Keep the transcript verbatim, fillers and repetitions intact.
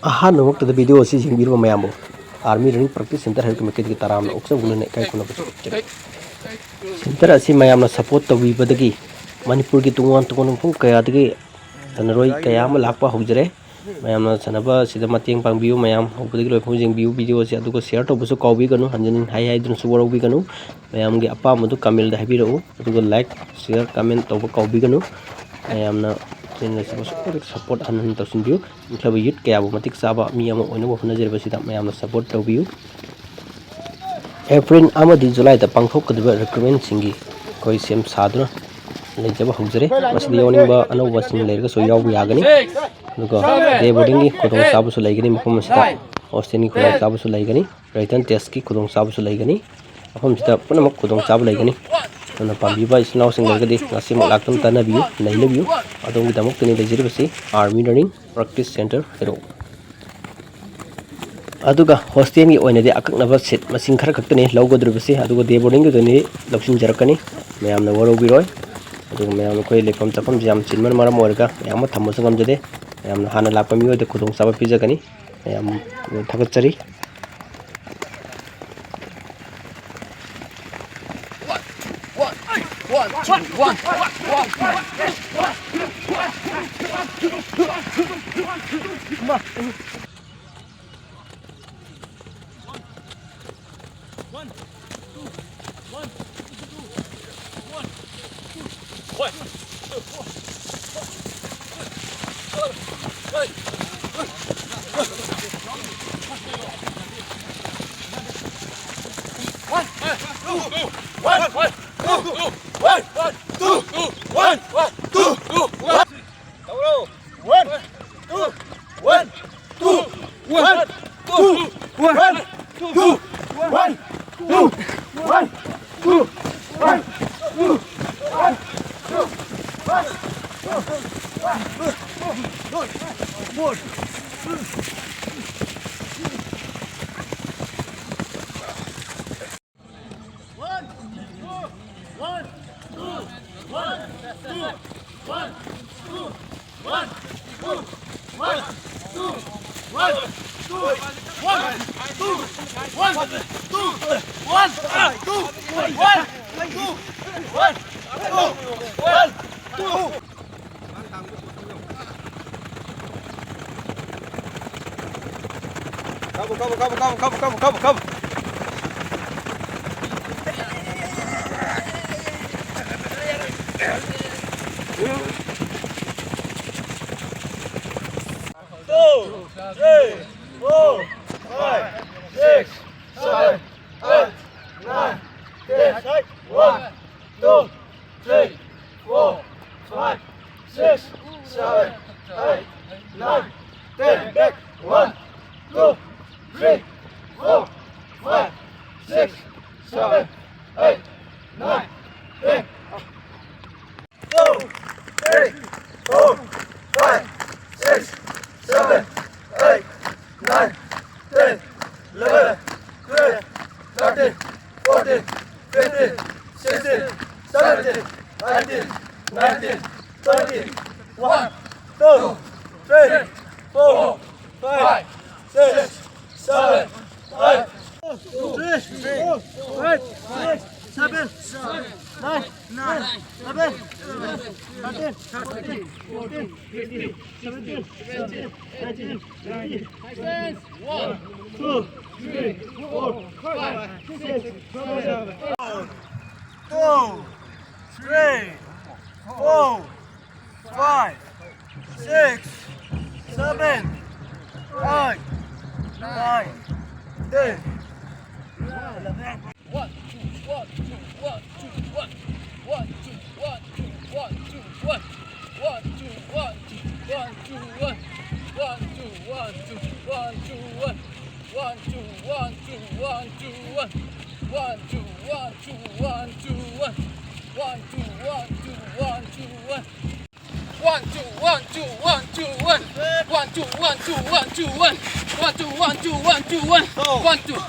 ꯑꯍꯥꯟꯕꯃꯛꯇꯗ video ꯑꯁꯤ ꯌꯦꯡꯕꯤꯔꯤꯕ ꯃꯌꯥꯝꯕꯨ Army Running Practice Centre ꯍꯥꯏꯔꯤꯕ ꯃꯥꯏꯀꯩꯗꯒꯤ ꯇꯔꯥꯝꯅ ꯑꯣꯛꯆꯕ ꯂꯣꯏꯅ ꯏꯀꯥꯏ ꯈꯨꯝꯅꯕꯁꯨ ꯎꯠꯆꯔꯤ꯫ Centre ꯑꯁꯤ ꯃꯌꯥꯝꯅ support ꯇꯧꯕꯤꯕꯗꯒꯤ ꯃꯅꯤꯄꯨꯔꯒꯤ ꯇꯣꯉꯥꯟ ꯇꯣꯉꯥꯟꯕ ꯃꯐꯝ ꯀꯌꯥꯗꯒꯤ ꯁꯥꯟꯅꯔꯣꯏ ꯀꯌꯥ ꯑꯃ ꯂꯥꯛꯄ ꯍꯧꯖꯔꯦ꯫ ꯃꯌꯥꯝꯅ ꯁꯥꯟꯅꯕ ꯑꯁꯤꯗ ꯃꯇꯦꯡ ꯄꯥꯡꯕꯤꯌꯨ꯫ ꯃꯌꯥꯝ ꯍꯧꯕꯗꯒꯤ ꯂꯣꯏꯐꯥꯎ ꯌꯦꯡꯕꯤꯌꯨ video ꯑꯁꯤ, ꯑꯗꯨꯒ share ꯇꯧꯕꯁꯨ ꯀꯥꯎꯕꯤꯒꯅꯨ꯫ ꯍꯟꯖꯤꯟ ꯍꯟꯖꯤꯟ ꯍꯥꯏ ꯍꯥꯏꯗꯨꯅꯁꯨ ꯋꯥꯔꯧꯕꯤꯒꯅꯨ꯫ ꯃꯌꯥꯝꯒꯤ ꯑꯄꯥꯝꯕꯗꯨ comment ꯗ ꯍꯥꯏꯕꯤꯔꯛꯎ꯫ ꯑꯗꯨꯒ like, share, comment ꯇꯧꯕ ꯀꯥꯎꯕꯤꯒꯅꯨ꯫ ꯃꯌꯥꯝꯅ channel ꯑꯁꯤꯕꯨ support, support ꯍꯟꯅ ꯍꯟꯅ ꯇꯧꯁꯤꯟꯕꯤꯌꯨ꯫ ꯏꯟꯈꯠꯂꯕ youth ꯀꯌꯥꯕꯨ ꯃꯇꯤꯛ ꯆꯥꯕ ꯃꯤ ꯑꯃ ꯑꯣꯏꯅꯕ ꯍꯣꯠꯅꯖꯔꯤꯕꯁꯤꯗ ꯃꯌꯥꯝꯅ support ꯇꯧꯕꯤꯌꯨ꯫ April ꯑꯃꯗꯤ July ꯗ ꯄꯥꯡꯊꯣꯛꯀꯗꯕ recruitment ꯁꯤꯡꯒꯤ ꯑꯩꯈꯣꯏ ꯁꯦꯝ ꯁꯥꯗꯨꯅ ꯂꯩꯖꯕ ꯍꯧꯖꯔꯦ꯫ ꯃꯁꯤꯗ ꯌꯥꯎꯅꯤꯡꯕ ꯑꯅꯧꯕꯁꯤꯡ ꯂꯩꯔꯒꯁꯨ ꯌꯥꯎꯕ ꯌꯥꯒꯅꯤ꯫ ꯑꯗꯨꯒ day boarding ꯒꯤ ꯈꯨꯗꯣꯡꯆꯥꯕꯁꯨ ꯂꯩꯒꯅꯤ ꯃꯐꯝ ꯑꯁꯤꯗ꯫ Hostel ꯒꯤ ꯈꯨꯗꯣꯡꯆꯥꯕꯁꯨ ꯂꯩꯒꯅꯤ꯫ Written test ꯀꯤ ꯈꯨꯗꯣꯡꯆꯥꯕꯁꯨ ꯂꯩꯒꯅꯤ꯫ ꯃꯐꯝꯁꯤꯗ ꯄꯨꯝꯅꯃꯛ ꯈꯨꯗꯣꯡꯆꯥꯕ ꯂꯩꯒꯅꯤ꯫ ꯑꯗꯨꯅ ꯄꯥꯝꯕꯤꯕ ꯏꯆꯤꯜ ꯏꯅꯥꯎꯁꯤꯡ ꯂꯩꯔꯒꯗꯤ ꯉꯁꯤꯃꯛ ꯂꯥꯛꯇꯨꯅ ꯇꯥꯟꯅꯕꯤꯌꯨ, ꯅꯩꯅꯕꯤꯌꯨ꯫ ꯑꯗꯣꯝꯒꯤꯗꯃꯛꯇꯅꯤ ꯂꯩꯖꯔꯤꯕꯁꯤ Army Running Practice Centre ꯍꯩꯔꯣꯛ꯫ ꯑꯗꯨꯒ hostel ꯒꯤ ꯑꯣꯏꯅꯗꯤ ꯑꯀꯛꯅꯕ seat ꯃꯁꯤꯡ ꯈꯔ ꯈꯛꯇꯅꯤ ꯂꯧꯒꯗꯧꯔꯤꯕꯁꯤ, ꯑꯗꯨꯒ day boarding ꯒꯤꯗꯨꯅꯤ ꯂꯧꯁꯤꯟꯖꯔꯛꯀꯅꯤ꯫ ꯃꯌꯥꯝꯅ ꯋꯥꯔꯧꯕꯤꯔꯣꯏ꯫ ꯑꯗꯨꯒ ꯃꯌꯥꯝ ꯑꯩꯈꯣꯏ ꯂꯩꯐꯝ ꯆꯥꯐꯝꯁꯤ ꯌꯥꯝ ꯆꯤꯟꯕꯅ ꯃꯔꯝ ꯑꯣꯏꯔꯒ ꯃꯌꯥꯝ ꯑꯃ ꯊꯝꯕꯁꯨ ꯉꯝꯖꯗꯦ꯫ ꯃꯌꯥꯝꯅ ꯍꯥꯟꯅ ꯂꯥꯛꯄ ꯃꯤꯑꯣꯏꯗ ꯈꯨꯗꯣꯡꯆꯥꯕ ꯄꯤꯖꯒꯅꯤ꯫ ꯃꯌꯥꯝ ꯊꯥꯒꯠꯆꯔꯤ꯫ One, two, one, two, one, two, one, two, one, two, one, two, one, two, one, two. Come, come, come, come, come, come, come, come. Two, three, four, five, six, seven, eight, nine, ten. One, two, three, four, five, six, seven, eight, nine, ten. Back. One, two, three, four, five, six, seven, eight, nine, ten. Two, three, four, five, six, seven, eight, nine, ten, eleven, twelve, thirteen, fourteen, fifteen, sixteen, seventeen, eighteen, nineteen, twenty. One, two, three, four, five, six, seven, eight. Three, four, five, six, seven, nine, ten, eleven, thirteen, fourteen, fifteen, seventeen, eighteen, nineteen, twenty. One, two, three, four, five, six, seven, eight. Two, three, four, five, six, seven, eight, nine, ten, eleven. One, two, one, two, one, two, one. One, two, one, two, one, two, one. One, two, one, two, one, two, one. One, two, one, two, one, two, one. One, two, one, two, one, two, one. One, two, one, two, one, two, one. One, two, one, two, one, two, one. One, two, one, two, one, two, one. One, two, one, two, one, two, one. One, two, one, two, one, two, one. One, two.